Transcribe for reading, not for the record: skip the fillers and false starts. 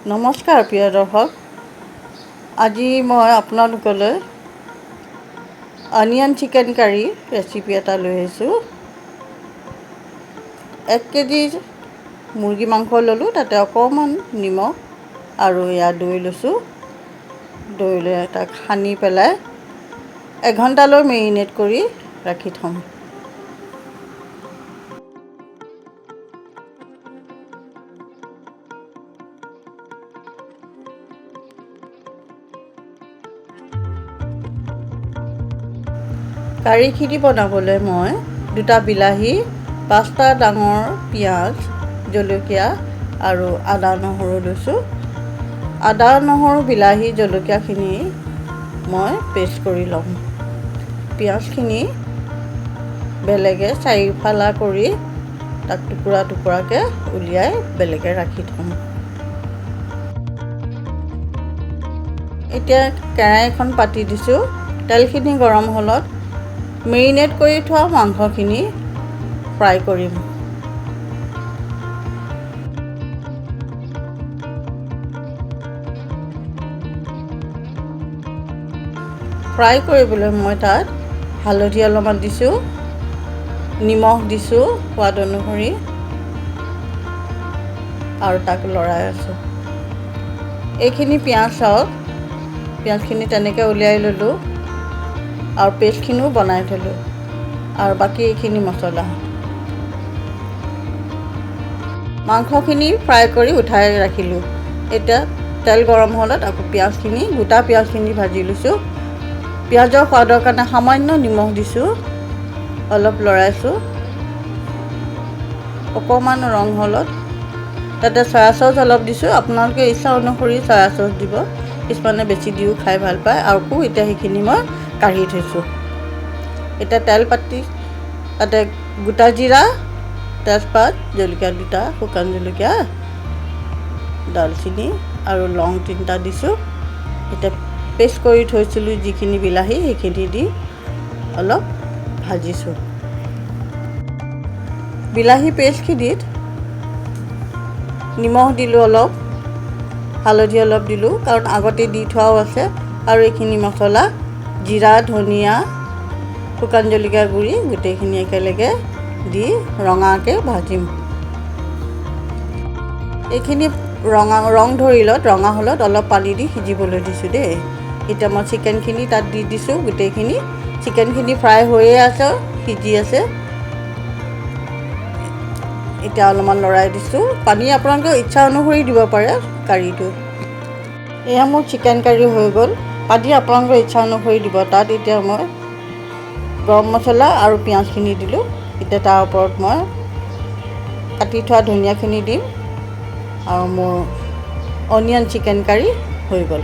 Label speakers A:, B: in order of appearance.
A: নমস্কাৰ প্ৰিয় দৰ্শক, আজি মই আপোনালোকলৈ অনিয়ন চিকেন কাৰী ৰেচিপি এটা লৈ আহিছোঁ। 1 কেজি মুৰ্গী মাংস ল'লোঁ, তাতে অকণমান নিমখ আৰু এয়া দৈ লৈছোঁ। দৈ লৈ তাক সানি পেলাই এঘণ্টালৈ মেৰিনেট কৰি ৰাখি থ'ম। কাৰীখিনি বনাবলৈ মই দুটা বিলাহী, পাঁচটা ডাঙৰ পিঁয়াজ, জলকীয়া আৰু আদা নহৰু লৈছোঁ। আদা, নহৰু, বিলাহী, জলকীয়াখিনি মই পেষ্ট কৰি ল'ম। পিঁয়াজখিনি বেলেগে চাৰিফালা কৰি তাক টুকুৰা টুকুৰাকৈ উলিয়াই বেলেগে ৰাখি থ'ম। এতিয়া কেৰাহী এখন পাতি দিছোঁ। তেলখিনি গৰম হ'লত মেৰিনেট কৰি থোৱা মাংসখিনি ফ্ৰাই কৰিম। ফ্ৰাই কৰিবলৈ মই তাত হালধি অলপমান দিছোঁ, নিমখ দিছোঁ সোৱাদ অনুসৰি আৰু তাক লৰাই আছোঁ। এইখিনি পিঁয়াজ চাওক, পিঁয়াজখিনি তেনেকৈ উলিয়াই ল'লোঁ আৰু পেষ্টখিনিও বনাই থ'লোঁ আৰু বাকী এইখিনি মছলা। মাংসখিনি ফ্ৰাই কৰি উঠাই ৰাখিলোঁ। এতিয়া তেল গৰম হ'লত আকৌ পিঁয়াজখিনি, গোটা পিঁয়াজখিনি ভাজি লৈছোঁ। পিঁয়াজৰ সোৱাদৰ কাৰণে সামান্য নিমখ দিছোঁ, অলপ লৰাইছোঁ। অকণমান ৰং হ'লত তাতে চয়া চচ অলপ দিছোঁ। আপোনালোকে ইচ্ছা অনুসৰি চয়া চচ দিব, কিছুমানে বেছি দিও খাই ভাল পায়। আকৌ এতিয়া সেইখিনি মই কাঢ়ি থৈছোঁ। এতিয়া তেল পাতি তাতে গোটা জিৰা, তেজপাত, জলকীয়া দুটা, শুকান জলকীয়া, ডালচিনি আৰু লং তিনিটা দিছোঁ। এতিয়া পেষ্ট কৰি থৈছিলোঁ যিখিনি বিলাহী, সেইখিনি দি অলপ ভাজিছোঁ। বিলাহী পেষ্টখিনিত নিমখ দিলোঁ অলপ, হালধি অলপ দিলোঁ, কাৰণ আগতে দি থোৱাও আছে। আৰু এইখিনি মছলা, জিৰা, ধনিয়া, শুকান জলকীয়া গুড়ি গোটেইখিনি একেলগে দি ৰঙাকৈ ভাজিম। এইখিনি ৰঙা ৰং ধৰিলত, ৰঙা হ'লত অলপ পানী দি সিজিবলৈ দিছোঁ দেই। এতিয়া মই চিকেনখিনি তাত দি দিছোঁ গোটেইখিনি। চিকেনখিনি ফ্ৰাই হৈয়ে আছে, সিজি আছে। এতিয়া অলপমান লৰাই দিছোঁ। পানী আপোনালোকে ইচ্ছা অনুসৰি দিব পাৰে কাৰীটো। এয়া মোৰ চিকেন কাৰী হৈ গ'ল। পানী আপোনালোকৰ ইচ্ছা অনুসৰি দিব। তাত এতিয়া মই গৰম মছলা আৰু পিঁয়াজখিনি দিলোঁ। এতিয়া তাৰ ওপৰত মই কাটি থোৱা ধনিয়াখিনি দিম আৰু মোৰ অনিয়ন চিকেন কাৰী হৈ গ'ল।